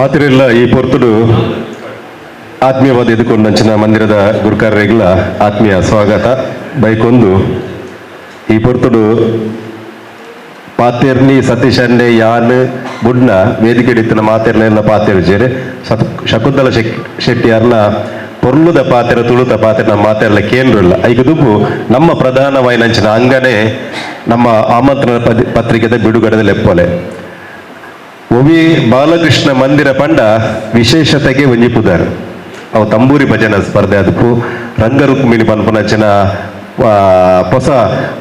ಆತಿರೆಲ್ಲ ಈ ಪೊರ್ತುಡು ಆತ್ಮೀಯವಾದ ಎದುಕೊಂಡಂಚಿನ ಮಂದಿರದ ಗುರುಕಾರರಿಗಳ ಆತ್ಮೀಯ ಸ್ವಾಗತ ಬೈಕೊಂದು ಈ ಪೊರ್ತುಡು ಪಾತೇರ್ನಿ ಸತೀಶನ್ನೆ ಯಾನ್ ಬುಡ್ನ ವೇದಿಕೆ ಇತ್ತಿನ ಮಾತೆರ್ನೆಲ್ಲ ಪಾತೇರು ಶಕುಂತಲ ಶೆಟ್ಟಿ ಅರ್ನ ಪೊರ್ಲುದ ಪಾತೆರ ತುಳುತ ಪಾತೆರ ಮಾತೆರ್ಲ ಕೇಂದ್ರಲ್ಲ. ಐಕ ದುಂಬು ನಮ್ಮ ಪ್ರಧಾನವಾಯಿನಂಚಿನ ಅಂಗನೆ ನಮ್ಮ ಆಮಂತ್ರಣ ಪತ್ರಿಕೆದ ಬಿಡುಗಡೆದ ಲೆಪ್ಪೊಲೆ. ಒವಿ ಬಾಲಕೃಷ್ಣ ಮಂದಿರ ಪಂಡ ವಿಶೇಷತೆಗೆ ಒಂಜಿ ಪುದರ್. ಅವು ತಂಬೂರಿ ಭಜನಾ ಸ್ಪರ್ಧೆ ಅದಕ್ಕೂ ರಂಗರುಕ್ಮಿಣಿ ಪನ್ಪುನಂಚಿನ ಹೊಸ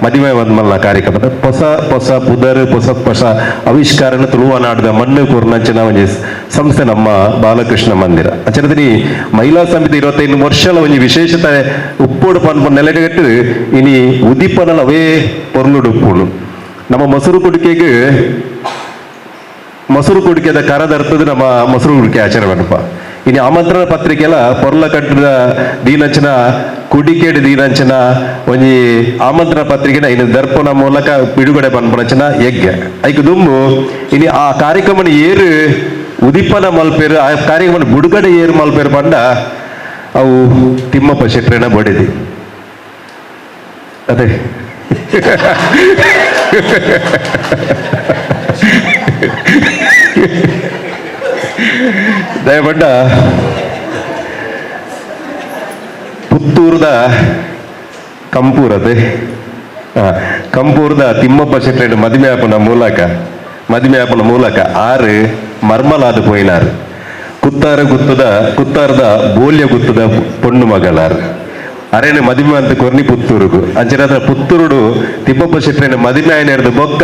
ಮದಿಮೆ ವಂದ್ಮಲ್ನ ಕಾರ್ಯಕ್ರಮ, ಹೊಸ ಹೊಸ ಪುದರ್, ಹೊಸ ಹೊಸ ಆವಿಷ್ಕಾರನ ತುಳುವನಾಡದ ಮಣ್ಣು ಕೂರ್ನಂಚಿನ ಒಂಜಿ ಸಂಸ್ಥೆ ನಮ್ಮ ಬಾಲಕೃಷ್ಣ ಮಂದಿರ. ಅಂಚನೆ ಮಹಿಳಾ ಸಮಿತಿ 25 ವರ್ಷಲ ಒಂಜಿ ವಿಶೇಷತೆ ಉಪ್ಪೋಡು ಪನ್ಪುನ ನೆಲೆಗಟ್ಟು ಇನಿ ಉದಿಪನಲ ಅವೇ ಪೊರ್ಲುಡು ಉಪ್ಪುಡು. ನಮ್ಮ ಮೊಸರು ಕುಡಿಕೆಗೆ ಮೊಸರು ಕುಡಿಕೆದ ಕರದರ್ತದ ನಮ್ಮ ಮೊಸರು ಕುಡಿಕೆ ಆಚರಣೆ ಮನ್ಪ. ಇನ್ನು ಆಮಂತ್ರಣ ಪತ್ರಿಕೆಲ ಪೊರ್ಲ ಕಟ್ಟದ ದೀನಂಚಿನ ಕುಡಿಕೇಡು ದೀನಂಚಿನ ಒಂಜಿ ಆಮಂತ್ರಣ ಪತ್ರಿಕೆನ ಇನ್ನು ದರ್ಪಣ ಮೂಲಕ ಬಿಡುಗಡೆ ಪನ್ಪುನಂಚಿನ ಯಜ್ಞ. ಐಕ್ ದುಂಬು ಇನಿ ಆ ಕಾರ್ಯಕ್ರಮನ ಏರು ಉದಿಪನ ಮಲ್ಪೇರು, ಆ ಕಾರ್ಯಕ್ರಮ ಬಿಡುಗಡೆ ಏರು ಮಲ್ಪೇರು ಪಂಡ ಅವು ತಿಮ್ಮಪ್ಪ ಶೆಟ್ರೇನ ಬಡಿದಿ ಅದೇ. ದಯಪಂಡ ಪುತ್ತೂರ್ದ ಕಂಪೂರತೆ ಕಂಪೂರ್ದ ತಿಮ್ಮಪ್ಪ ಶೆಟ್ಟರೆ ಮದಿಮೆ ಆಪನ ಮೂಲಕ, ಮದಿಮೆ ಆಪನ ಮೂಲಕ ಆರು ಮರ್ಮಲಾದ ಪೋಯಿನಾರು. ಕುತ್ತಾರ ಗುತ್ತದ, ಕುತ್ತಾರದ ಬೋಲ್ಯ ಗುತ್ತದ ಪೊಣ್ಣು ಮಗಲಾರು. ಅರೇನು ಮದಿಮೆ ಅಂತ ಕೊರ್ನಿ ಪುತ್ತೂರುಗು. ಅಂಚನಾದ್ರ ಪುತ್ತೂರುಡು ತಿಮ್ಮಪ್ಪ ಶೆಟ್ಟರೆನ ಮದಿಮೆ ಆಯ್ನೆರ್ದು ಬೊಕ್ಕ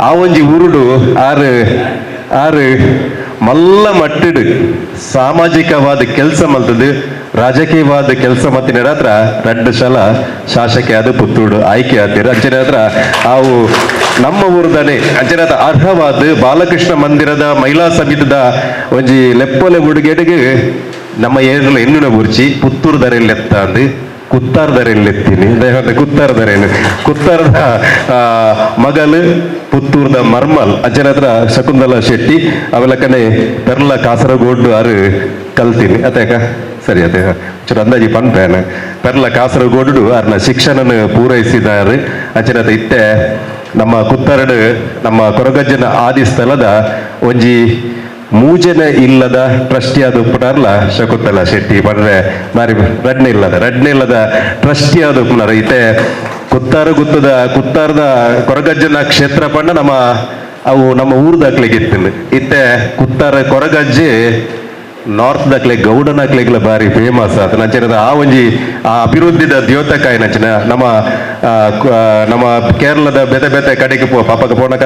ಆ ಒಂಜಿ ಊರುಡು ಆರು ಆರು ಮಲ್ಲ ಮಟ್ಟಿಡು ಸಾಮಾಜಿಕವಾದ ಕೆಲಸ ಮಲ್ತದು, ರಾಜಕೀಯವಾದ ಕೆಲಸ ಮತ್ತಿನ ಹತ್ರ ರಡ್ಡು ಸಲ ಶಾಸಕಿ ಆದ ಪುತ್ತೂರು ಆಯ್ಕೆ ಆತೀರ. ಅಂಚನೆ ಹತ್ರ ಅವು ನಮ್ಮ ಊರುದನೆ. ಅಂಚನೆ ಅರ್ಹವಾದ ಬಾಲಕೃಷ್ಣ ಮಂದಿರದ ಮಹಿಳಾ ಸಮಿತಿದ ಒಂಜಿ ಲೆಪ್ಪೊಲೆ ಉಡುಗೆಡಿಗೆ ನಮ್ಮ ಏರ್ಲ ಎನ್ನುನ ಬುರ್ಚಿ. ಪುತ್ತೂರು ದರೆಯಲ್ಲಿ ಎತ್ತಾಂದು ಕುತ್ತಾರ್ ದರೆಯಲ್ಲಿ ಎತ್ತೀನಿ. ದಯಮಾಡಿ ಕುತ್ತಾರ್ ದರೇನು ಕುತ್ತಾರದ ಮಗಲು, ಪುತ್ತೂರ್ದ ಮರ್ಮಲ್. ಅಜ್ಜನ ಹತ್ರ ಶಕುಂತಲಾ ಶೆಟ್ಟಿ ಅವೆಲ್ಲಕನೆ ಪೆರ್ಲ ಕಾಸರಗೋಡು ಆರು ಕಲ್ತೀನಿ ಅತೇಕ ಸರಿ ಅದೇ ಚೂರು ಅಂದಾಜಿ ಪನ್ಪೇನ. ಪೆರ್ಲ ಕಾಸರಗೋಡು ಅರ್ನ ಶಿಕ್ಷಣನ ಪೂರೈಸಿದ್ದಾರೆ. ಅಂಚನ ಇತ್ತೆ ನಮ್ಮ ಕುತ್ತರಡು ನಮ್ಮ ಕೊರಗಜ್ಜನ ಆದಿ ಸ್ಥಳದ ಒಂಜಿ ಮೂಜನೆ ಇಲ್ಲದ ಟ್ರಸ್ಟಿ ಆದ ಉಪ್ಪುನಾರ್ಲ ಶಕುಂತಲಾ ಶೆಟ್ಟಿ ಪಂಡ್ರೆ ಬಾರಿ ರಡ್ನೆ ಇಲ್ಲದ, ರಡ್ನೆ ಇಲ್ಲದ ಟ್ರಸ್ಟಿ ಆದ ಉಪ್ಪುನಾರ. ಇತ್ತೆ ಕುತ್ತಾರು ಗುತ್ತದ ಕುತ್ತಾರದ ಕೊರಗಜ್ಜನ ಕ್ಷೇತ್ರ ಪಂಡ ನಮ್ಮ ಅವು ನಮ್ಮ ಊರ್ದಾಕ್ಲಿಗೆ ಇತ್ತು. ಇತ್ತೆ ಕುತ್ತಾರ ಕೊರಗಜ್ಜೆ ನಾರ್ತ್ ದಕ್ಲೆ ಗೌಡನಕ್ಲೆಗ್ಲ ಬಾರಿ ಫೇಮಸ್ ಆತ. ನಂಚಿನ ಆ ಒಂಜಿ ಆ ಅಭಿವೃದ್ಧಿದ ದ್ಯೋತಕಾಯಿ ನಂಚಿನ ನಮ್ಮ ನಮ್ಮ ಕೇರಳದ ಬೇತೆ ಬೇತೆ ಕಡೆಗೆ ಪೋ ಪಾಪಕ ಪೋನಕ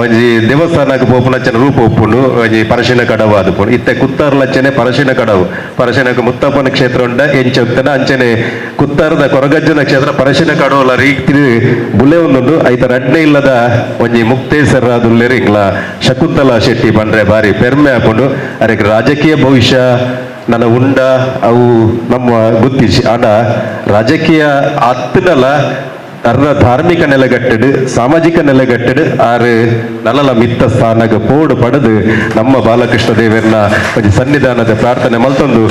ಒಂಜಿ ದೇವಸ್ಥಾನಕ್ಕೆ ಪೋಪುನಂಚಿನ ರೂಪ ಉಪ್ಪುಂಡು. ಒಂಜಿ ಪರಶಿನ ಕಡವು ಅದು ಪೋನು. ಇತ್ತೆ ಕುತ್ತಾರ್ಲಂಚನೆ ಪರಶಿನ ಕಡವು, ಪರಶಿನಕ್ಕೆ ಮುತ್ತಪ್ಪನ ಕ್ಷೇತ್ರ ಉಂಡ ಎಂಚ ಉತ್ತನ ಅಂಚನೆ ಕುತ್ತಾರದ ಕೊರಗಜ್ಜನ ಕ್ಷೇತ್ರ ಪರಶಿನ ಕಡವಲ ರೀತಿ ಬುಲೆ ಒಂದುಂಡು. ಐತ ರಡ್ನೆ ಇಲ್ಲದ ಒಂಜಿ ಮುಕ್ತೇಸರ ದುಲ್ಲೆರ್ ಇಂಗ್ಲ ಶಕುಂತಲಾ ಶೆಟ್ಟಿ ಪಂಡ್ರೆ ಬಾರಿ ಪೆರ್ಮೆ ಆಪುಂಡು. ಅರೆಗ್ ರಾಜಕೀಯ ಭವಿಷ್ಯ ನನ್ನ ಉಂಡ ಅವು ನಮ್ಮ ಗುತ್ತಿಸಿ ಆಂಡ ರಾಜಕೀಯ ಅತ್ತನಲ ಅರ್ಧ ಧಾರ್ಮಿಕ ನೆಲೆಗಟ್ಟಡು, ಸಾಮಾಜಿಕ ನೆಲೆಗಟ್ಟಡು ಆರು ನಲಲ ಮಿತ್ತ ಸ್ಥಾನಗ ಪೋಡು ಪಡೆದು ನಮ್ಮ ಬಾಲಕೃಷ್ಣ ದೇವರನ್ನ ಒಂಜಿ ಸನ್ನಿಧಾನದ ಪ್ರಾರ್ಥನೆ ಮಲ್ತೊಂದು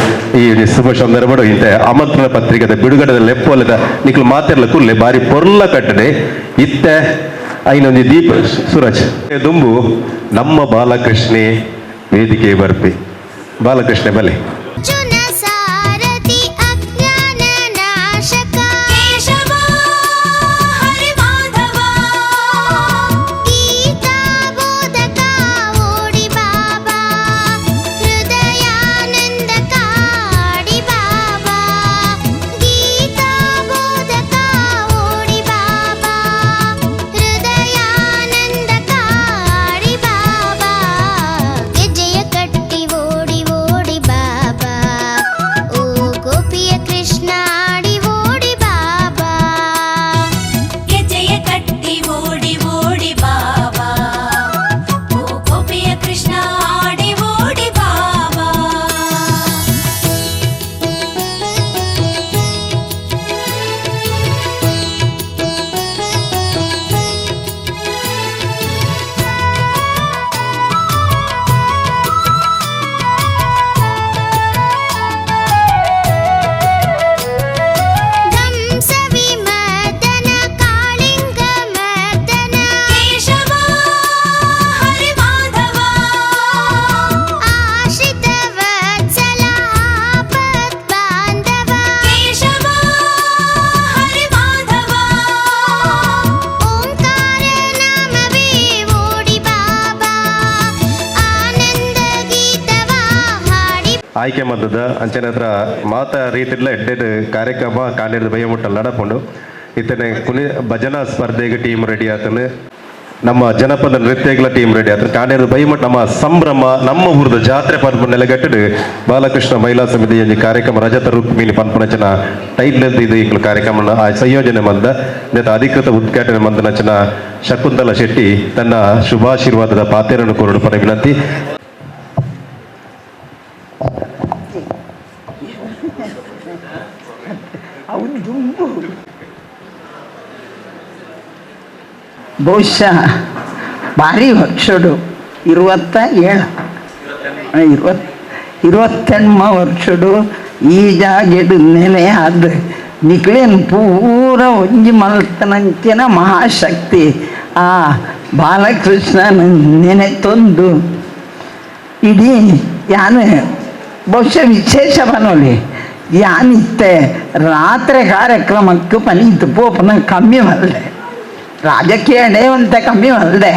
ಈ ಶುಭ ಸಂದರ್ಭಡು ಇಂತ ಆಮಂತ್ರಣ ಪತ್ರಿಕೆದ ಬಿಡುಗಡೆದ ಲೆಪ್ಪೊಲೆದ ನಿಕ್ಲು ಮಾತೆರ್ಲ ಕುಲ್ಲೆ. ಬಾರಿ ಪೊರ್ಲ ಕಟ್ಟಡೆ. ಇತ್ತೆ ಐನೊಂಜಿ ದೀಪ ಸೂರಜ್ ದುಂಬು ನಮ್ಮ ಬಾಲಕೃಷ್ಣೆ ವೇದಿಕೆ ಬರ್ಪಿ. ಬಾಲಕೃಷ್ಣ ಬಲೆ. ಅರ್ಜುನ ಸಾರಥಿ ಅಜ್ಞಾನ ನಾಶಕ ಕೇಶವ ಹರಿ ಮಾಧವ. ಗೀತಾ ಬೋಧಕ ಓಡಿ ಬಾಬಾ, ಹೃದಯಾನಂದ ಕಾಡಿ ಬಾಬಾ. ಗೀತಾ ಬೋಧಕ ಓಡಿ ಬಾಬಾ, ಹೃದಯಾನಂದ ಕಾಡಿ ಬಾಬಾ. ಗೆಜ್ಜೆಯ ಕಟ್ಟಿ ಓಡಿ ಓಡಿ ಬಾಬಾ. ಆಯ್ಕೆ ಮಂದದ ಅಂಚನೆ ಹತ್ರ ಮಾತ ರೀತಿಡ್ಲ ಎಡ್ಡೆಡ್ ಕಾರ್ಯಕ್ರಮ ಕಾಲೇಜ್ ಬಯ್ಯಮುಟ್ಟಲ್ ನಡಪುಂಡು. ಇತ್ತನೆ ಕುನಿ ಭಜನಾ ಸ್ಪರ್ಧೆಗೆ ಟೀಮ್ ರೆಡಿ ಆತನು, ನಮ್ಮ ಜನಪದ ನೃತ್ಯಗಳ ಟೀಮ್ ರೆಡಿ ಆತನು. ಕಾಲೇಜ್ ಬೈಮಟ್ ನಮ್ಮ ಸಂಭ್ರಮ ನಮ್ಮ ಊರದ ಜಾತ್ರೆ ಪನ್ಪು ನೆಲೆಗಟ್ಟಡು ಬಾಲಕೃಷ್ಣ ಮಹಿಳಾ ಸಮಿತಿ ಒಂಜಿ ಕಾರ್ಯಕ್ರಮ ರಜತ ರುಕ್ಮಿಣಿ ಪನ್ಪುನಚನ ಟೈಟ್ಲ್ ಇದು ಇಂಕ್ಲು ಕಾರ್ಯಕ್ರಮ ಸಂಯೋಜನೆ ಮಂದ ನೆತ್ತ ಅಧಿಕೃತ ಉದ್ಘಾಟನೆ ಮಂದನಚನ ಶಕುಂತಲ ಶೆಟ್ಟಿ ತನ್ನ ಶುಭಾಶೀರ್ವಾದದ ಪಾತೆರನ್ನು ಕೊರಡು ಪರ ವಿನಂತಿ. ಬಹುಶಃ ಭಾರಿ ವರ್ಷಡು 27 28 ವರ್ಷಡು ಈ ಜಾಗೆಡು ನೆಲೆ ಆದ ನಿಕ್ಲೇನ್ ಪೂರ ಒಂಜಿ ಮಲ್ತನಂಚಿನ ಮಹಾಶಕ್ತಿ ಆ ಬಾಲಕೃಷ್ಣನ ನೆನೆ ತಂದು ಇಡೀ ಯಾನು ಬಹುಶಃ ವಿಶೇಷ ಪನೋಲಿ ಯಾನಿತ್ತೆ ರಾತ್ರಿ ಕಾರ್ಯಕ್ರಮಕ್ಕೆ ಪನೀತು ಪೋಪನ ಕಮ್ಮಿ ಮಲ್ಲೆ ರಾಜಕೀಯ ಅಂತ ಕಮ್ಮಿ ಮಲ್ದೆ.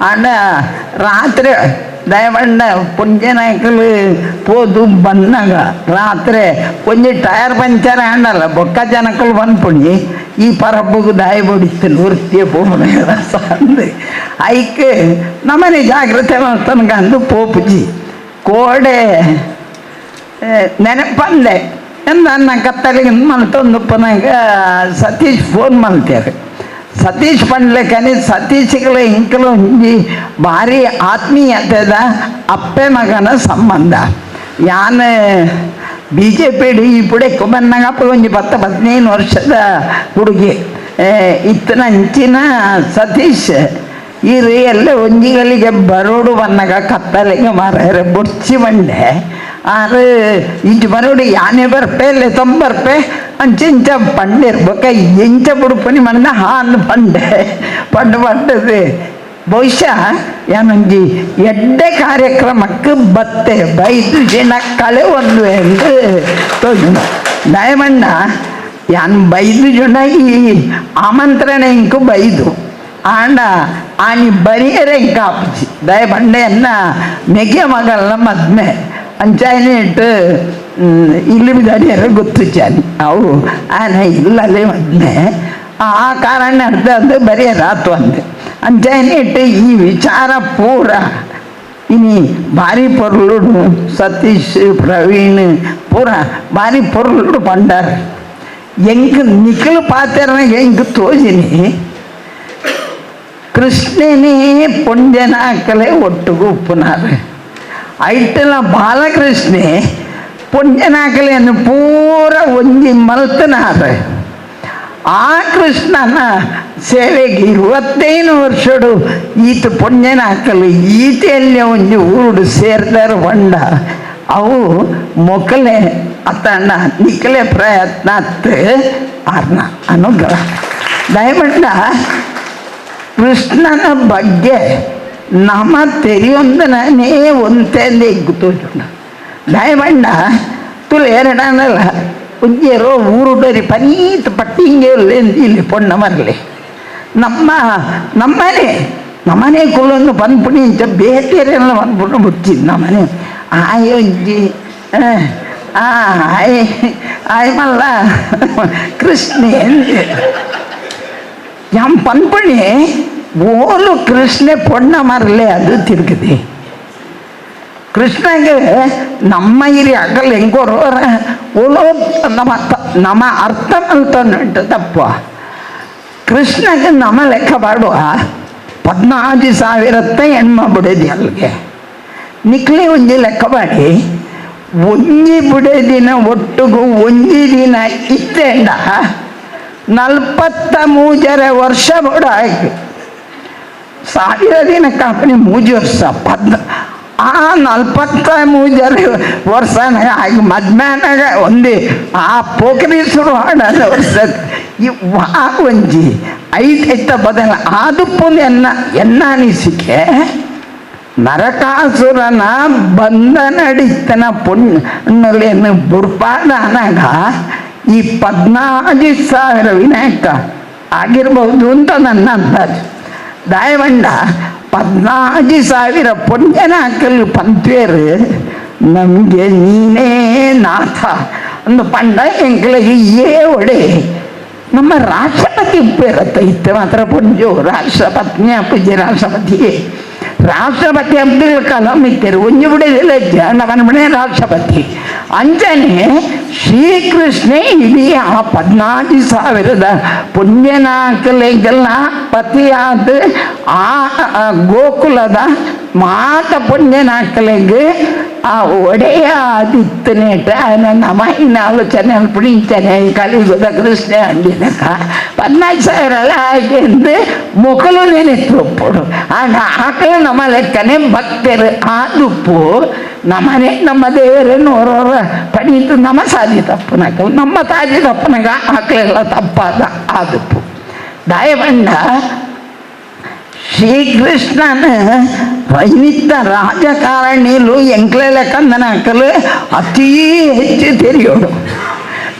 ಆಂಡ ರಾತ್ರಿ ದಯಮಂಡ ಪುಂಜನಾಯ್ಕಲು ಪೋದು ಬಂದಾಗ ರಾತ್ರಿ ಒಂಜಿ ಟೈರ್ ಪಂಚರ್ ಆಂಡಲ್ಲ ಬೊಕ್ಕ ಜನಕ್ಕಲು ಬಂದ್ಪುಣಿ ಈ ಪರಬ್ಬಗು ದಾಯ ಬಡಿತ್ತು ನೂರ್ತಿಯ ಪೋಪನ ಅಂದು ಐಕ್ ನಮ್ಮನೆ ಜಾಗ್ರತೆ ತನಕ ಅಂದು ಪೋಪುಜಿ ಕೋಡೆ ನೆನಪಂದೆ ಎಂದ ಕತ್ತಲಿಗೆ ಮಲ್ತೊಂದುಪ್ಪನಾಗ ಸತೀಶ್ ಫೋನ್ ಮಲ್ತೇವೆ. ಸತೀಶ್ ಪಂಡ್ಲೆಕನಿ ಸತೀಶ್ಗಳ ಇಂಕಲು ಒಂಜಿ ಭಾರಿ ಆತ್ಮೀಯತೆದ ಅಪ್ಪೆ ಮಗನ ಸಂಬಂಧ. ಯಾನ್ B J P ಇಪ್ಪಡೆ ಬಂದಾಗ ಅಪ್ಪ ಒಂಜಿ 10 15 ವರ್ಷದ ಹುಡುಗಿ ಇತ್ತನಂಚಿನ ಸತೀಶ್ ಈ ಎಲ್ಲ ಒಂಜಿಗಳಿಗೆ ಬರೋಡು ಬಂದಾಗ ಕತ್ತಲಿಗೆ ಮಾರ ಬೊಡ್ಚಿ ಬಂಡೆ ಆರು ಇಂಚು ಬರೋಡು ಯಾನೇ ಬರ್ಪೆ ಇಲ್ಲ ತೊಂಬರ್ಪೆ ಅಂಚ ಇಂಚ ಪಂಡಿರ್ಬೇಕ ಎಂಚ ಬುಡುಪನಿ ಮಣ್ಣ ಹಾನ್ ಪಂಡೆ ಪಂಡು ಪಂಡದು. ಬಹುಶಃ ಏನೊಂಜಿ ಎಡ್ಡೆ ಕಾರ್ಯಕ್ರಮಕ್ಕೆ ಬತ್ತೆ ಬೈದು ಜನ ಕಳೆ ಒಂದು ಎಂದು ತೋಜುಂಡು. ದಯಮಣ್ಣ ಯಾನ್ ಬೈದು ಜನ ಈ ಆಮಂತ್ರಣ ಇಂಕು ಬೈದು ಆಂಡ ಆನಿ ಬರಿಯರೆ ಇಂಕ ಆಪುಜಿ. ದಯಬಂಡೆಯನ್ನ ಮೆಗೆ ಮಗಲ್ನ ಮದ್ಮೆ ಅಂಚಾಯನೆ ಇಟ್ಟು ಇಲ್ಲಿ ಬಿದಾಡಿಯರ ಗೊತ್ತು ಚಾನಿ ಅವು ಆನೆ ಇಲ್ಲಲೇ ಮದ್ಮೆ ಆ ಕಾರಣ ಅರ್ಧ ಅಂದು ಬರೆಯರಾತು ಅಂದೆ ಅಂಚಾಯನೆ ಇಟ್ಟು ಈ ವಿಚಾರ ಪೂರ ಇನಿ ಭಾರಿ ಪೊರ್ಲುಡು ಸತೀಶ್ ಪ್ರವೀಣ್ ಪೂರ ಭಾರಿ ಪೊರ್ಲುಡು ಪಂಡಾರ್ ಎಂಕ್ ನಿಖಲು ಪಾತೆರನ ಎಂಕ್ ತೋಜಿನಿ ಕೃಷ್ಣನೇ ಪುಣ್ಯನಾಕಲೆ ಒಟ್ಟುಗು ಉಪ್ಪುನಾರು ಐಟಲ ಬಾಲಕೃಷ್ಣೆ ಪುಣ್ಯನಾಕಲೆಯನ್ನು ಪೂರ ಒಂಜಿ ಮಲ್ತನಾರು. ಆ ಕೃಷ್ಣನ ಸೇವೆಗೆ 25 ವರ್ಷಡು ಈತ ಪುಣ್ಯನಾಕಲು ಈತೆಯಲ್ಲಿ ಒಂಜಿ ಊರುಡು ಸೇರ್ದಾರ ಬಂಡ ಅವು ಮೊಕಲೆ ಅತ್ತಣ್ಣ ನಿಕ್ಕಲೆ ಪ್ರಯತ್ನ ಅತ್ತ ಆರ್ನ ಅನುಗ್ರಹ. ದಯಮಂಡ ಕೃಷ್ಣನ ಬಗ್ಗೆ ನಮ್ಮ ತೆರಿಯೊಂದನೇ ಒಂತೆಂದೇ ತೋಜುಂಡು. ದಯಮಂಡ ತುಳು ಎರಡನ್ನಲ್ಲ ಒಂಜೇರೋ ಊರುಡರಿ ಪನೀತ್ ಪಟ್ಟಿಂಗೆ ಇಲ್ಲಿ ಪೊಣ್ಣ ಮರಲಿ ನಮ್ಮ ನಮ್ಮನೆ ನಮ್ಮನೆ ಕುಲ್ಲೊಂದು ಪನ್ಪುಣಿ ಇಂಚ ಬೇತೆರೆಲ್ಲ ಪನ್ಪುಣ ಬಿಡ್ತಿದ್ದು ನಮ್ಮನೆ ಆಯೊಂಜಿ ಆಯ್ ಆಯ್ ಮಲ್ಲ ಕೃಷ್ಣೆ ಎಂ ಪನ್ಪುಣಿ ಓಲು ಕೃಷ್ಣೆ ಪೊಣ್ಣ ಮರಲೆ ಅದು ತಿರುಗಿದೆ. ಕೃಷ್ಣಗೆ ನಮ್ಮ ಇರಿ ಅಗಲ್ ಹೆಂಗೋರು ಓಲೋ ನಮ್ಮ ನಮ್ಮ ಅರ್ಥ ಮಲ್ತೊಂದುಂಟು ತಪ್ಪ. ಕೃಷ್ಣಗೆ ನಮ್ಮ ಲೆಕ್ಕ ಮಾಡುವ 14,000 ಹೆಣ್ಮ ಬಿಡೋದಿ ಅಲ್ಲಿಗೆ ನಿಕ್ಲೆ ಒಂಜಿ ಲೆಕ್ಕ ಮಾಡಿ ಒಂಜಿ ಬಿಡೋದಿನ ಒಟ್ಟುಗು ಒಂಜಿ ದಿನ ಇತ್ತೇಂಡ 43 ವರ್ಷ ಬಿಡ ಆಯ್ತು. 1000 ದಿನ ಕಾಪನಿ 3 ವರ್ಷ ಪದ್ ಆ 43 ವರ್ಷ ಆಗಿ ಮದ್ಮ್ಯಾನಾಗ ಒಂದೇ ಆ ಪೋಖರಿ ಶುರು ಹಾಡೋದ ವರ್ಷ ಈ ವಾ ಒಂಜಿ ಐದು ಐತ ಬದಲ ಆದುಪ್ಪುಂದು ಎನ್ನ ಎನ್ನ ಅನಿಸಿಕೆ ನರಕಾಸುರನ ಬಂಧನಡಿತನ ಪುಣ್ಯಲೇನು ಬುಡ್ಪಾದ ಅನಾಗ ಈ 14,000 ವಿನಾಯಕ ಆಗಿರ್ಬಹುದು ಅಂತ ನನ್ನ ಅಂದಾಜು. ದಯವಂಡ 14,000 ಪುಣ್ಯನಾಕಲ್ ಪಂತ್ವೇರು ನಮಗೆ ನೀನೇ ನಾಥ ಅಂದು ಪಂಡ ಎಂಕ್ಲೆಗ್ ಏ ಒಡೆ ನಮ್ಮ ರಾಷ್ಟ್ರಪತಿ ಉಪ್ಪೇರತ್ತ ಇತ್ತೆ ಮಾತ್ರ ಪುಂಜು ರಾಷ್ಟ್ರಪತ್ನಿ ಅಪ್ಪುಜಿ ರಾಷ್ಟ್ರಪತಿ ರಾಷ್ಟ್ರಪತಿ ಅಬ್ದುಲ್ ಕಲಾಂ ಇತ್ತೇರು ಒಂಜಿ ಬಿಡಲಿಲ್ಲ ಜನ ರಾಷ್ಟ್ರಪತಿ ಅಂಚನೆ ಶ್ರೀಕೃಷ್ಣೆ ಇಡೀ ಆ 14,000 ಪುಣ್ಯನಾಕಲೆಗೆಲ್ಲ ಪತಿಯಾದ ಆ ಗೋಕುಲದ ಮಾತ ಪುಣ್ಯನಾಕಲೆಗೆ ಆ ಒಡೆಯ ಆದಿತ್ತನೇಟ ನಮ್ಮ ಇನ್ನ ಆಲೋಚನೆ ಪುಣಿಂಚನೆ ಕಲಿಯುಗದ ಕೃಷ್ಣ ಅಂಡಿನಕ 14,000 ಆಗೆಂದು ಮೊಕಲು ನೆನೆತ್ತೊಪ್ಪಡು ಆಂಡ ಆಕಳು ನಮ್ಮ ಲೆಕ್ಕನೆ ಭಕ್ತರು ಆದುಪ್ಪು ನಮ್ಮನೆ ನಮ್ಮ ದೇವರನ್ನು ಹೊರವರ ಪಡೀತು ನಮ್ಮ ಸಾದಿ ತಪ್ಪನಕ ನಮ್ಮ ತಾದಿ ತಪ್ಪನಕ ಆಕಳೆಲ್ಲ ತಪ್ಪಾದ ಆದುಪ್ಪು ದಯವಂಡ ಶ್ರೀಕೃಷ್ಣನ ವೈನಿತ್ತ ರಾಜಕಾರಣಿಲು ಎಂಕ್ಲೆಲ್ಲ ಕಂದನಾಕಲು ಅತೀ ಹೆಚ್ಚು ತೆರಿಯೋಡು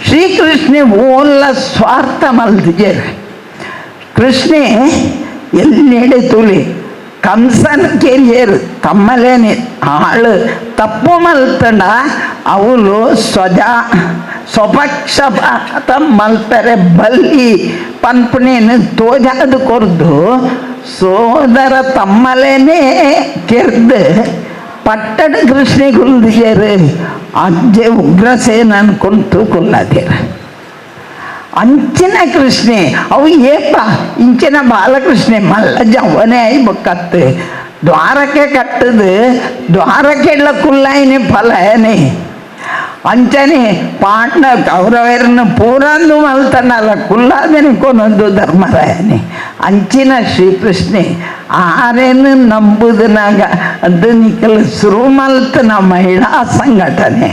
ಶ್ರೀಕೃಷ್ಣ ಓಲ್ಲ ಸ್ವಾರ್ಥ ಮಲ್ದಿಜೇರು ಕೃಷ್ಣೆ ಎಲ್ಲೆಡೆ ತುಳಿ ಕಂಸನ ಕೆರಿಯರು ತಮ್ಮಲೇನೆ ಆಳು ತಪ್ಪು ಮಲ್ತಂಡ ಅವಳು ಸ್ವಜಾ ಸ್ವಪಕ್ಷಪಾತ ಮಲ್ಪರೆ ಬಲ್ಲಿ ಪನ್ಪುನೇನು ತೋಜಾದು ಕೊರ್ದು ಸೋದರ ತಮ್ಮಲೇನೆ ಕೆರ್ದು ಪಟ್ಟಣ ಕೃಷ್ಣೆ ಕುಲ್ದಿಜೇರು ಅಜ್ಜೆ ಉಗ್ರಸೇನನ್ ಕೊಂತು ಕೊಲ್ಲದೇರು ಅಂಚಿನ ಕೃಷ್ಣೆ ಅವು ಏಪ ಇಂಚಿನ ಬಾಲಕೃಷ್ಣೆ ಮಲ್ಲ ಜವನೇ ಆಯಿ ಬೊಕ್ಕತ್ತು ದ್ವಾರಕೆ ಕಟ್ಟದು ದ್ವಾರಕೆಲ್ಲ ಕುಲ್ಲಾಯಿನಿ ಫಲಯನೆ ಅಂಚನೆ ಪಾಂಡ ಕೌರವರನ್ನು ಪೂರಂದು ಮಲ್ತನಲ್ಲ ಕುಲ್ಲಾದನೆ ಕೊನೊಂದು ಧರ್ಮರಾಯನೆ ಅಂಚಿನ ಶ್ರೀಕೃಷ್ಣೆ ಆರೇನು ನಂಬುದನಾಗ ಅದು ನಿಕಲ್ ಶುರು ಮಲ್ತನ ಮಹಿಳಾ ಸಂಘಟನೆ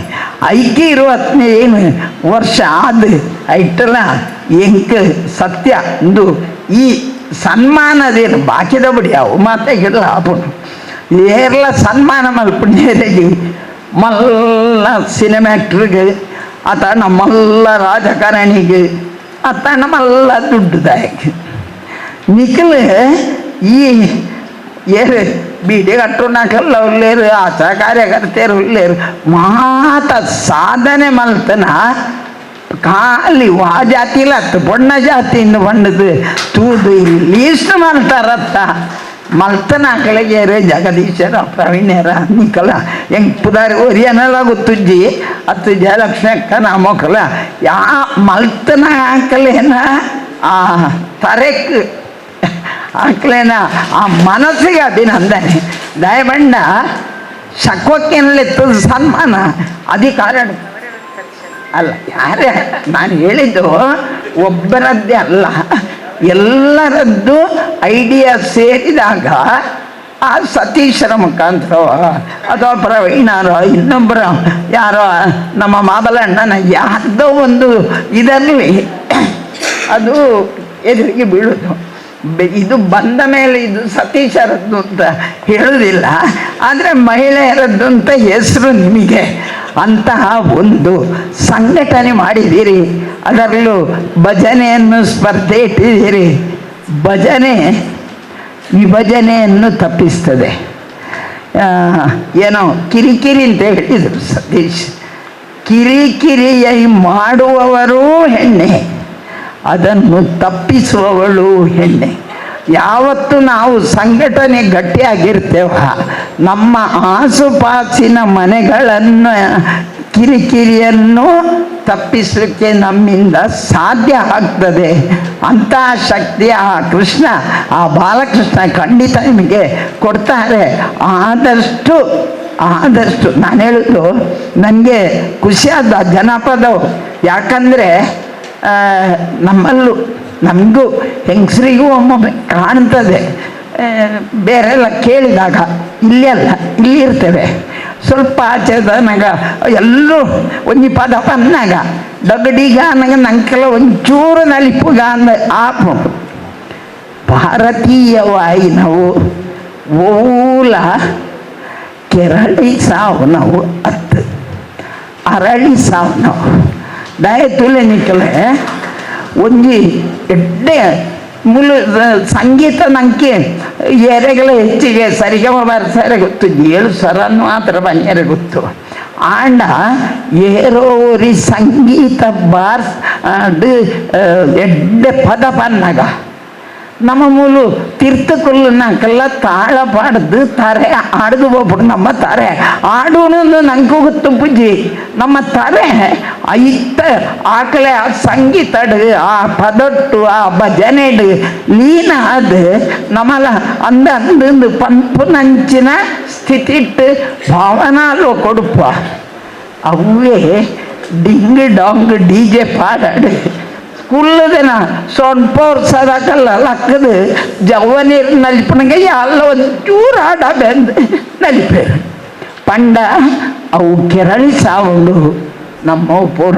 ಐಕಿ 25 ವರ್ಷ ಆದ ಐಟಲ ಎಂಕ್ ಸತ್ಯ ಇಂದು ಈ ಸನ್ಮಾನದೇನು ಬಾಕಿದ ಬಿಡಿ ಅವು ಮಾತಾಗಿಲ್ಲ ಆಪುಂಡು ಏರ್ಲ ಸನ್ಮಾನ ಮಲ್ಪುಂಡೇರಿಗೆ ಮಲ್ಲ ಸಿನಿಮಾ ಆ್ಯಕ್ಟ್ರಿಗೆ ಆತನ ಮಲ್ಲ ರಾಜಕಾರಣಿಗೆ ಆತನ ಮಲ್ಲ ದುಡ್ಡುದಾಯಕ ನಿಖಲ್ ಈ ಏರು ಬೀಡಿ ಕಟ್ಟುನಾಕಲ್ಲ ಉಳ್ಳೇರು ಆಶಾ ಕಾರ್ಯಕರ್ತೆಯರು ಉಳ್ಳೇರು ಮಾತ ಸಾಧನೆ ಮಲ್ತನ ಖಾಲಿ ವಾ ಜಾತಿಲ ಬೊಣ್ಣ ಜಾತಿಯಿಂದ ಬಂಡದು ತೂದು ಲೀಸ್ಟ್ ಮಲ್ತಾರತ್ತ ಮಲ್ತನ ಆಕಳಿಗೆ ಜಗದೀಶರ ಪ್ರವೀಣ್ಯರ ನಿಕಲ ಹೆಂಗೆ ಪುದಾರಿ ಒರಿಯನೆಲ್ಲ ಗೊತ್ತುಜ್ಜಿ ಅತ್ತು ಜಯಲಕ್ಷ್ಮಿ ಅಕ್ಕನ ಮೊಕಲ ಯಾ ಮಲ್ತನ ಆಕಲೇನ ಆ ತರೆಕ್ ಆಕಲೇನ ಆ ಮನಸ್ಸಿಗೆ ಅಭಿನಂದನೆ ದಯಬಂಡ ಶಕ್ವಕ್ಕೆನಲ್ಲಿತ್ತು ಸನ್ಮಾನ ಅಧಿಕಾರ ಅಲ್ಲ ಯಾರೇ ನಾನು ಹೇಳಿದ್ದು ಒಬ್ಬರದ್ದೇ ಅಲ್ಲ ಎಲ್ಲರದ್ದು ಐಡಿಯಾ ಸೇರಿದಾಗ ಆ ಸತೀಶರ ಮುಖಾಂತರ ಅಥವಾ ಪ್ರವೀಣರೋ ಇನ್ನೊಬ್ಬರ ಯಾರೋ ನಮ್ಮ ಮಾಬಲಣ್ಣನ ಯಾರ್ದೋ ಒಂದು ಇದರಲ್ಲಿ ಅದು ಎದುರಿಗೆ ಬೀಳೋದು. ಇದು ಬಂದ ಮೇಲೆ ಇದು ಸತೀಶರದ್ದು ಅಂತ ಹೇಳುವುದಿಲ್ಲ, ಆದರೆ ಮಹಿಳೆಯರದ್ದು ಅಂತ ಹೆಸರು ನಿಮಗೆ. ಅಂತಹ ಒಂದು ಸಂಘಟನೆ ಮಾಡಿದ್ದೀರಿ, ಅದರಲ್ಲೂ ಭಜನೆಯನ್ನು ಸ್ಪರ್ಧೆ ಇಟ್ಟಿದ್ದೀರಿ. ಭಜನೆ ವಿಭಜನೆಯನ್ನು ತಪ್ಪಿಸ್ತದೆ. ಏನೋ ಕಿರಿಕಿರಿ ಅಂತ ಹೇಳಿದರು ಸತೀಶ್. ಕಿರಿಕಿರಿಯ ಮಾಡುವವರೂ ಹೆಣ್ಣೆ, ಅದನ್ನು ತಪ್ಪಿಸುವವಳು ಹೆಣ್ಣೆ. ಯಾವತ್ತು ನಾವು ಸಂಘಟನೆ ಗಟ್ಟಿಯಾಗಿರ್ತೇವ, ನಮ್ಮ ಆಸುಪಾಸಿನ ಮನೆಗಳನ್ನು ಕಿರಿಕಿರಿಯನ್ನು ತಪ್ಪಿಸಲಿಕ್ಕೆ ನಮ್ಮಿಂದ ಸಾಧ್ಯ ಆಗ್ತದೆ. ಅಂತಹ ಶಕ್ತಿ ಆ ಕೃಷ್ಣ, ಆ ಬಾಲಕೃಷ್ಣ ಖಂಡಿತ ನಿಮಗೆ ಕೊಡ್ತಾರೆ. ಆದಷ್ಟು ಆದಷ್ಟು ನಾನು ಹೇಳೋದು, ನನಗೆ ಖುಷಿಯಾದ ಜನಪದವು. ಯಾಕಂದರೆ ನಮ್ಮಲ್ಲೂ ನಮಗೂ ಹೆಂಗಸರಿಗೂ ಒಮ್ಮೊಮ್ಮೆ ಕಾಣ್ತದೆ, ಬೇರೆಲ್ಲ ಕೇಳಿದಾಗ. ಇಲ್ಲಿ ಅಲ್ಲ, ಇಲ್ಲಿ ಇರ್ತೇವೆ ಸ್ವಲ್ಪ ಆಚೆ ನನಗ ಎಲ್ಲರೂ ಒಂಜಿ ಪದ ಪನ್ನಾಗ ದಗಡಿಗ ನನಗೆ ನಂಗೆಲ್ಲ ಒಂಚೂರು ನಲಿಪುಗ ಅಂದ ಆಪು. ಭಾರತೀಯವಾಗಿ ನಾವು ಓಲ ಕೆರಳಿ ಸಾವು ನಾವು ಅತ್ತು ಅರಳಿ ಸಾವು ನಾವು ದಯ ತುಲೆ ನಿಕ್ಕಲೆ ಒಂಜಿ ಎಡ್ಡೆ ಮುಲು ಸಂಗೀತ ನಂಗೆ ಏರೆಗಳ ಹೆಚ್ಚಿಗೆ ಸರಿಗಮ ಬರ್ಸಾರೆ ಗೊತ್ತು, 7 ಸ್ವರನ್ನು ಮಾತ್ರ ಬನ್ನಿಯರೆ ಗೊತ್ತು. ಆಂಡ ಏರೋರಿ ಸಂಗೀತ ಬಾರ್ಸ್ ಎಡ್ಡೆ ಪದ ಪನ್ನಗ ನಮ್ಮ ಮೂಲು ತೀರ್ಥಕುಲ್ಲನಾಕಲ್ಲ ತಾಳ ಪಾಡ್ದು ತಾರೆ ಆಡ್ದು ಹೋಗ್ಬಿಟ್ಟು ನಮ್ಮ ತಾರೆ ಆಡೋಣ ನಂಗೆ ಗೊತ್ತು ಪೂಜಿ ನಮ್ಮ ತಾರೆ ಐತ ಆಕಲೆ ಆ ಸಂಗೀತಡು ಆ ಪದೊಟ್ಟು ಆ ಭಜನೆಡು ಲೀನ ಅದು ನಮ್ಮಲ ಅಂದ ಅಂದು ಪಂಪುನಂಚಿನ ಸ್ಥಿತಿಟ್ಟು ಭಾವನಾಲು ಕೊಡುಪ ಅವೇ ding dong D J ಪಾಡಾಡು ಕುಲ್ಲದನ ಸೊನ್ಪ ವರ್ಷದಾಕಲ್ಲ ಲಕ್ಕದು ಜವ್ವ ನೀರು ನಲಿಪನಗೆ ಎಲ್ಲ ಒಂಚೂರು ಆಡ ಬೆಂದು ನಲಿಪೇರು ಪಂಡ ಅವು ಕೆರಳಿ ಸಾವುಂಡು ನಮ್ಮ ಪೂರ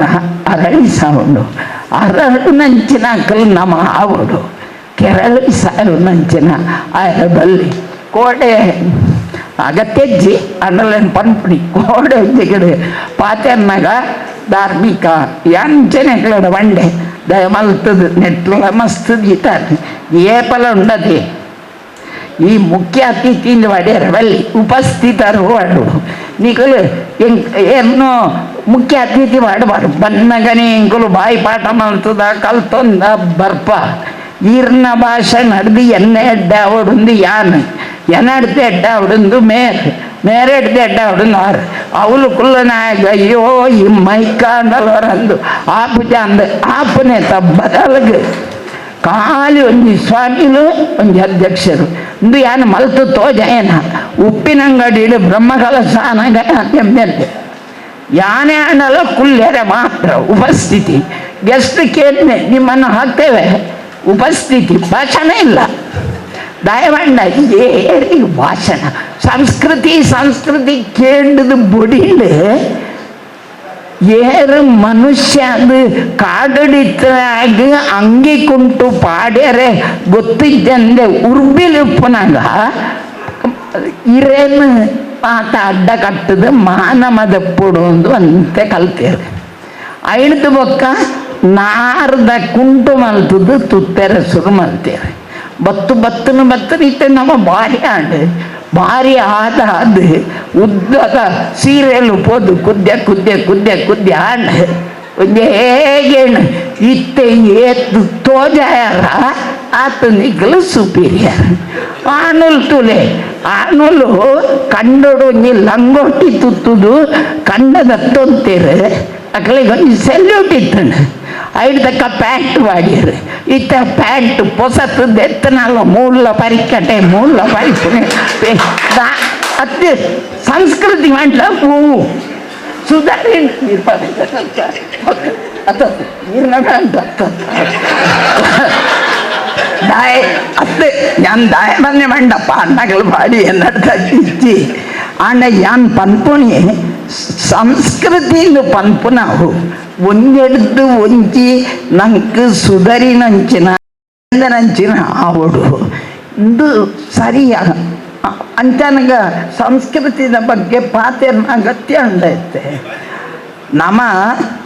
ಅರಳಿ ಸಾವುಂಡು ಅರಳು ನಂಚಿನ ಅಕಲ್ ನಮ್ಮ ಆವುಡು ಕೆರಳಿ ಸಾವು ನಂಚಿನ ಆಯ ಬಲ್ಲಿ ಕೋಡೆ ಅಗತ್ಯಜ್ಜಿ ಅಣ್ಣಲೇನು ಪನ್ಪುಣಿ ಕೋಡೆ ಜಿಗಡು ಪಾತೆರ್ನಾಗ ಧಾರ್ಮಿಕ ಯಾಂಚನೆಗಳೋಡ ಬಂಡೆ ದಯಮಲ್ತದ ನೆಟ್ಲ ಮಸ್ತ್ ದೀತಾರೆ ಏಪಲ ಉಂಡದೆ ಈ ಮುಖ್ಯ ಅತಿಥಿಯಿಂದ ವಡೆಯರ ಬಲ್ಲಿ ಉಪಸ್ಥಿತರು ವಾಡು ನಿಕಲು ಏನೋ ಮುಖ್ಯ ಅತಿಥಿ ಮಾಡಬಾರ್ದು ಬನ್ನಗನೆ ಎಂಕುಲು ಬಾಯಿ ಪಾಠ ಮಲ್ತದ ಕಲ್ತೊಂದ ಬರ್ಪ ಈರ್ನ ಭಾಷೆ ನಡೆದು ಎನ್ನೆ ಎಡ್ಡೆ ಅವಡುಂದು ಯಾನ್ ಎನ್ನಡ್ತೆ ಎಡ್ಡೆ ಅವಡುಂದು ಮೇರ್ ಮೇರೆಡ್ದೆ ಎಡ್ಡೆ ಅವಡುಂದು ಆರು ಅವಳು ಕುಲ್ಲನಾಗ ಅಯ್ಯೋ ಈ ಮೈಕಾಂಡಲವರಂದು ಆಪುಜ ಅಂದ ಆಪನೆ ಬದಲಗು ಖಾಲಿ ಒಂಜಿ ಸ್ವಾಮಿಲು ಒಂಜಿ ಅಧ್ಯಕ್ಷರು ಇಂದು ಯಾನ್ ಮಲ್ತು ತೋಜಯನ ಉಪ್ಪಿನಂಗಡಿಡು ಬ್ರಹ್ಮಕಲಶಾನಗ ಎಮ್ಮೆಲ್ಲೆ ಯಾನೇ ಅಣ್ಣಲ್ಲ ಕುಲ್ಲೆರೆ ಮಾತ್ರ ಉಪಸ್ಥಿತಿ ಗೆಸ್ಟ್ ಕೇಂದ್ರ ನಿಮ್ಮನ್ನು ಹಾಕ್ತೇವೆ ಉಪಸ್ಥಿತಿ ಭಾಷಣ ಇಲ್ಲ ದಯವಂಡ ಏರಿಗೆ ಭಾಷಣ ಸಂಸ್ಕೃತಿ ಸಂಸ್ಕೃತಿ ಕೇಂದ್ರದ ಬೊಡಿಂಡು ಏರು ಮನುಷ್ಯ ಅದು ಕಾಡಡಿತಾಗ ಅಂಗಿ ಕುಂಟು ಪಾಡ್ಯರೆ ಗೊತ್ತಿದ್ದಂದೆ ಉರ್ಬಿಲಿಪ್ಪನಾಗ ಇರೇನು ಆತ ಅಡ್ಡ ಕಟ್ಟದ ಮಾನಮದ ಪೊಡು ಅಂತೆ ಕಲ್ತೇರು ಐದು ಬೊಕ್ಕ ನಾರ್ದ ಕುಂಟು ಮಲ್ತದ್ದು ತುತ್ತೆರ ಸುರು ಮಲ್ತೇರು ಬತ್ತು ಬತ್ತನ ಬತ್ತನ ಇತ್ತೆ ನಮ್ಮ ಭಾರಿ ಆಂಡ್ ಭಾರಿ ಆದ ಅದು ಉದ್ದದ ಸೀರೆಲು ಪೋದು ಕುದ್ಯ ಕುದ್ಯ ಕುದ್ಯ ಕುದ್ಯ ಆಂಡ್ ಒಂಜೇ ಹೇಗೇನು ಇತ್ತೆ ಏತ್ ತೋಜಾಯರ ಆತ ನಿಗಲು ಸುಪೀರಿಯರ್ ಆನುಲ್ ತುಲೆ ಆನುಲು ಕಂಡೋಡು ಒಂಜಿ ಲಂಗೋಟಿ ತುತ್ತುದು ಕಂಡದ ತೊಂತೀರು ಅಕಲಿಗೆ ಒಂಜಿ ಸೆಲ್ಯೂಟ್ ಇತ್ತಂಡು ಐದು ತಕ್ಕ ಪ್ಯಾಂಟ್ ವಾಡಿಯರು ಇತ್ತ ಪ್ಯಾಂಟ್ ಪೊಸತ್ತು ದೆತ್ತನಲ್ಲ ಮೂಲ ಪರಿಕಟೆ ಮೂಲ ಪರಿಪುಣೆ ಅತ್ತೆ ಸಂಸ್ಕೃತಿ ಮಂಡ್ಲ ಹೂವು ಸುಧಾರಿ ದಾಯ ಅತ್ತೆ ಯಾನ್ ದಾಯ ಬಂದೆ ಮಂಡಪ್ಪ ಅಣ್ಣಗಳು ಬಾಡಿ ಎನ್ನಡ್ತ ಇಚ್ಚಿ ಆಂಡ ಯಾನ್ ಪನ್ಪುಣಿ ಸಂಸ್ಕೃತಿಯಿಂದ ಪನ್ಪುನವು ಒಂದೆಡ್ದು ಒಂಜಿ ನಂಕ್ ಸುಧರಿನಂಚಿನ ನಂಚಿನ ಆವಡು ಇದು ಸರಿಯ ಅಂಚನಗ ಸಂಸ್ಕೃತಿದ ಬಗ್ಗೆ ಪಾತೆರ್ನ ಅಗತ್ಯ ಉಂಡೈತೆ ನಮ್ಮ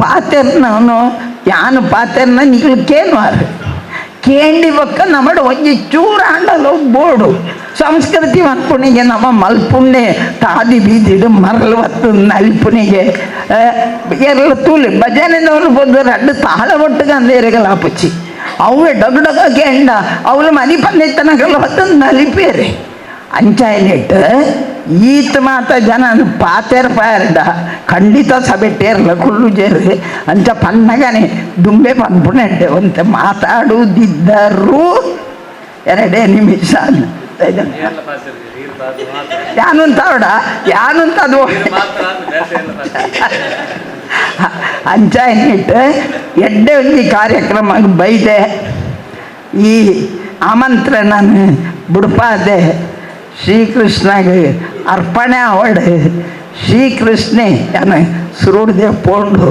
ಪಾತೆರ್ನವನು ಯಾನು ಪಾತೆರ್ನ ನಿಗಳು ಕೇನ್ವಾರು ಕೇಂಡಿ ಬೊಕ್ಕ ನಮ್ಮಡು ಒಂಜಿ ಚೂರು ಆಂಡಲ ಬೋಡು ಸಂಸ್ಕೃತಿ ಮಲ್ಪುಣಿಗೆ ನಮ್ಮ ಮಲ್ಪುಣ್ಣೆ ತಾದಿ ಬೀದಿಡು ಮರಳು ಬತ್ತು ನಲಿಪುಣಿಗೆ ಎಲ್ಲ ತೂಲಿ ಭಜನೆದವರು ಬಂದು ರಡ್ಡು ತಾಳ ಒಟ್ಟಿಗೆ ಅಂದೇರೆಗಲ ಆಪುಚಿ ಅವೆ ಡಗ್ ಡಗ ಕೇಂಡ ಅವಳು ಮನಿ ಪಂದಿತ್ತನಗಲ ಹೊತ್ತು ನಲಿಪೇರೆ ಅಂಚಾಯನಿಟ್ಟು ಈತ ಮಾತ ಜನ ಪಾತೆರ್ ಪಾಯರ್ಡ ಖಂಡಿತ ಸಭೆಟೇರ್ಲ ಕುಲ್ಲು ಜೇರು ಅಂಚ ಪನ್ನಗನೆ ದುಂಬೆ ಪನ್ಪುಣೆಡ್ಡೆ ಒಂತೆ ಮಾತಾಡುವುದಿದ್ದರೂ ಎರಡೇ ನಿಮಿಷ ಯಾನುಂತ ಅವಡ ಯಾನುಂತ ಅದು ಅಂಚಾಯನಿಟ್ಟು ಎಡ್ಡೆ ಒಂಜಿ ಕಾರ್ಯಕ್ರಮ ಬೈದೆ ಈ ಆಮಂತ್ರಣ ಬುಡ್ಪಾದೆ ಶ್ರೀಕೃಷ್ಣಗೆ ಅರ್ಪಣೆ ಅವಡು ಶ್ರೀಕೃಷ್ಣೆ ಯಾನ ಸುರುಡ್ದೆ ಪೋಂಡು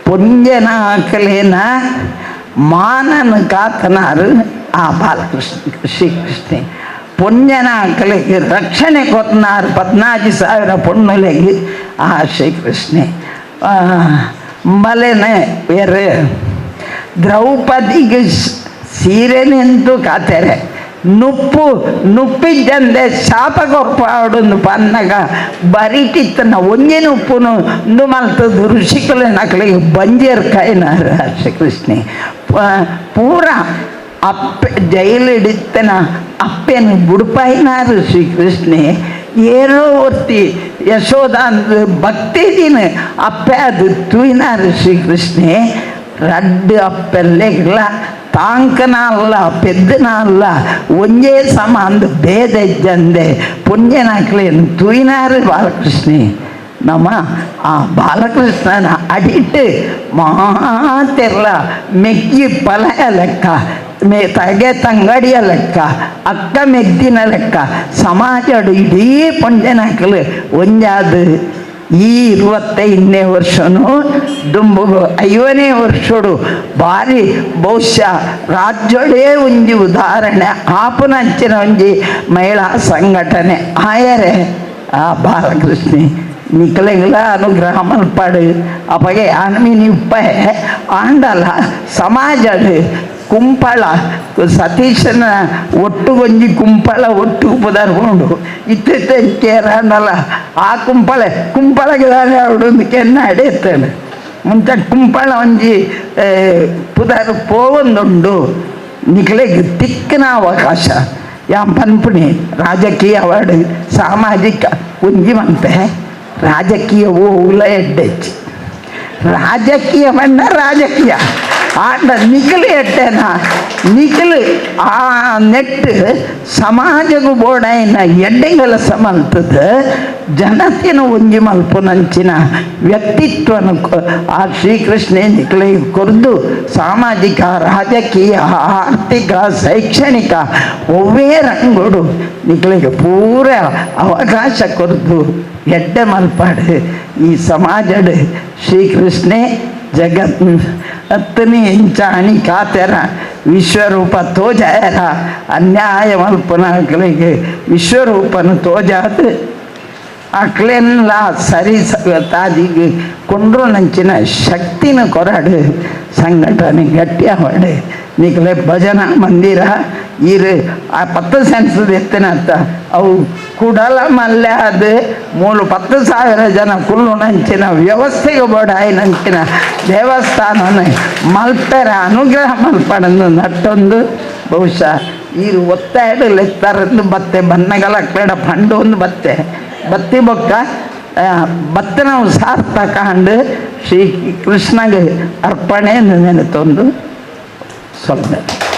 ಪೊಂಜನ ಆಕಲೇನ ಮಾನನ ಕಾತನಾರು ಆ ಬಾಲಕೃಷ್ಣ ಶ್ರೀಕೃಷ್ಣೆ ಪೊಂಜನ ಆಕಲಿಗೆ ರಕ್ಷಣೆ ಕೊತ್ತನಾರು 14,000 ಪೊಣ್ಣುಲೆಗೆ ಆ ಶ್ರೀಕೃಷ್ಣೆ ಬಲೆನೆ ಬೇರೆ ದ್ರೌಪದಿಗೆ ಸೀರೆನೆಂತೂ ಕಾತಾರೆ ನುಪ್ಪು ನುಪ್ಪಿದ್ದಂದೆ ಶಾಪ ಕೊರ್ಪಾಡು ಪನ್ನಗ ಬರಿಟಿತ್ತನ ಒಂಜಿ ನುಪ್ಪುನು ಇಂದು ಮಲ್ತದ್ದು ಋಷಿಕುಲ ನಕಲಿಗೆ ಬಂಜೇರ್ ಕೈನಾರ ಶ್ರೀಕೃಷ್ಣೆ ಪೂರ ಅಪ್ಪೆ ಜೈಲಿಡಿತ್ತನ ಅಪ್ಪೆನು ಬುಡುಪಾಯಿನಾರು ಶ್ರೀಕೃಷ್ಣೆ ಏರೋ ಒತ್ತಿ ಯಶೋಧ ಭಕ್ತಿ ದಿನ ಅಪ್ಪೆ ಅದು ತೂಯಿನಾರು ಶ್ರೀಕೃಷ್ಣೆ ರಡ್ಡು ಅಪ್ಪೆಲ್ಲೆಗ್ಲ ತಾಂಕನ ಅಲ್ಲ ಪೆದ್ದನ ಅಲ್ಲ ಒಂಜೇ ಸಮ ಅಂದು ಭೇದ ಇಜ್ಜಂದೆ ಪುಣ್ಯನಾಕ್ಲೇನು ತೂಯಿನಾರು ಬಾಲಕೃಷ್ಣೆ. ನಮ್ಮ ಆ ಬಾಲಕೃಷ್ಣನ ಅಡಿಟ್ಟು ಮಾತೆರ್ಲ ಮೆಗ್ಗಿ ಪಲಯ ಲೆಕ್ಕ ಮೇ ತಗೆ ತಂಗಡಿಯ ಲೆಕ್ಕ ಅಕ್ಕ ಮೆಗ್ದಿನ ಲೆಕ್ಕ ಸಮಾಜಡು ಇಡೀ ಪುಣ್ಯನಾಕ್ಲು ಒಂಜಾದ ಈ 25ನೇ ವರ್ಷನು ದುಂಬುಗು 50ನೇ ವರ್ಷಡು ಭಾರಿ ಬಹುಶಃ ರಾಜ್ಯಡೇ ಒಂಜಿ ಉದಾಹರಣೆ ಆಪುನಂಚಿನ ಒಂಜಿ ಮಹಿಳಾ ಸಂಘಟನೆ ಆಯರೆ ಆ ಬಾಲಕೃಷ್ಣೆ ನಿಕಲೆಗಳ ಅನುಗ್ರಹ ಮಲ್ಪಾಡು ಅಪಗೆ ಆನ್ಮಿನಿ ಉಪ್ಪೆ ಆಂಡಲ ಸಮಾಜಡ್ ಕುಂಪಳ ಸತೀಶನ ಒಟ್ಟು ಒಂಜಿ ಕುಂಪಳ ಒಟ್ಟು ಪುದರ್ ಉಂಡು ಇತ್ತಿತ್ತೇರಾಂಡಲ ಆ ಕುಂಪಳೆ ಕುಂಪಳಗೆ ಅವಡು ಕೆನ್ನ ಅಡೆಯುತ್ತೇನೆ ಮುಂಚೆ ಕುಂಪಳ ಒಂಜಿ ಪುದರ್ ಪೋವೊಂದುಂಡು ನಿಕಲೆಗ್ ತಿಕ್ಕಿನ ಅವಕಾಶ ಯಾಂ ಪನ್ಪುಣಿ ರಾಜಕೀಯ ಅವಾರ್ಡ್ ಸಾಮಾಜಿಕ ಒಂಜಿ ಮಂತೆ ರಾಜಕೀಯ ಉಲ ಎಡ್ಡೆಚ್ಚಿ ರಾಜಕೀಯ ಬಣ್ಣ ರಾಜಕೀಯ ಆಂಡ ನಿಕಲು ಎಟ್ಟೆನ ನಿಕಲು ಆ ನೆಟ್ಟು ಸಮಾಜಗೂ ಬೋಡಾಯಿನ ಎಡ್ಡೆಗಳ ಸಮಲ್ತದ ಜನತೆನ ಒಂಜಿ ಮಲ್ಪುನಂಚಿನ ವ್ಯಕ್ತಿತ್ವನ ಆ ಶ್ರೀಕೃಷ್ಣ ನಿಕಲಿಗೆ ಕೊರ್ದು ಸಾಮಾಜಿಕ ರಾಜಕೀಯ ಆರ್ಥಿಕ ಶೈಕ್ಷಣಿಕ ಒವ್ವೇ ರಂಗೋಡು ನಿಕಲಿಗೆ ಪೂರ ಅವಕಾಶ ಕೊರ್ದು ಎಡ್ಡೆ ಮಲ್ಪಾಡು ಈ ಸಮಾಜಡ್ ಶ್ರೀಕೃಷ್ಣೆ ಜಗತ್ ಅತ್ತನಿ ಇಂಚಾಣಿ ಕಾತೆರ ವಿಶ್ವರೂಪ ತೋಜಾಯರ ಅನ್ಯಾಯ ಮಲ್ಪನಾಕ್ಲಿಗೆ ವಿಶ್ವರೂಪನ ತೋಜಾದ ಅಕ್ಲೆಲ್ಲ ಸರಿ ತಾದಿಗೆ ಕೊಂಡ್ರು ನಂಚಿನ ಶಕ್ತಿನ ಕೊರಾಡು ಸಂಘಟನೆ ಗಟ್ಟಿ ಅವಡೆ ನಿಕಲೆ ಭಜನಾ ಮಂದಿರ ಇರು ಆ 10 ಸೆನ್ಸ್ ಎತ್ತನತ್ತ ಅವು ಕುಡಲ ಮಲ್ಲೆ ಅದು ಮೂಲು 10,000 ಜನ ಕುಲ್ಲು ನಂಚಿನ ವ್ಯವಸ್ಥೆಗೆ ಬೋಡಾಯಿ ನಂಚಿನ ದೇವಸ್ಥಾನನ ಮಲ್ಪೆರ ಅನುಗ್ರಹ ಮಲ್ಪಡಂದು ನಟ್ಟೊಂದು ಬಹುಶಃ ಈರು ಒತ್ತಾಯಡು ಲೆತ್ತಾರಂದು ಬತ್ತೆ ಬನ್ನಗಲ ಕಡ ಪಂಡು ಒಂದು ಬತ್ತೆ ಬತ್ತಿ ಬೊಕ್ಕ ಬತ್ತನ ಸಾರ್ಥಕ ಅಂಡು ಶ್ರೀ ಕೃಷ್ಣಗೆ ಅರ್ಪಣೆ ನೆನೆತೊಂದು ಸೊಲ್ಲೆ.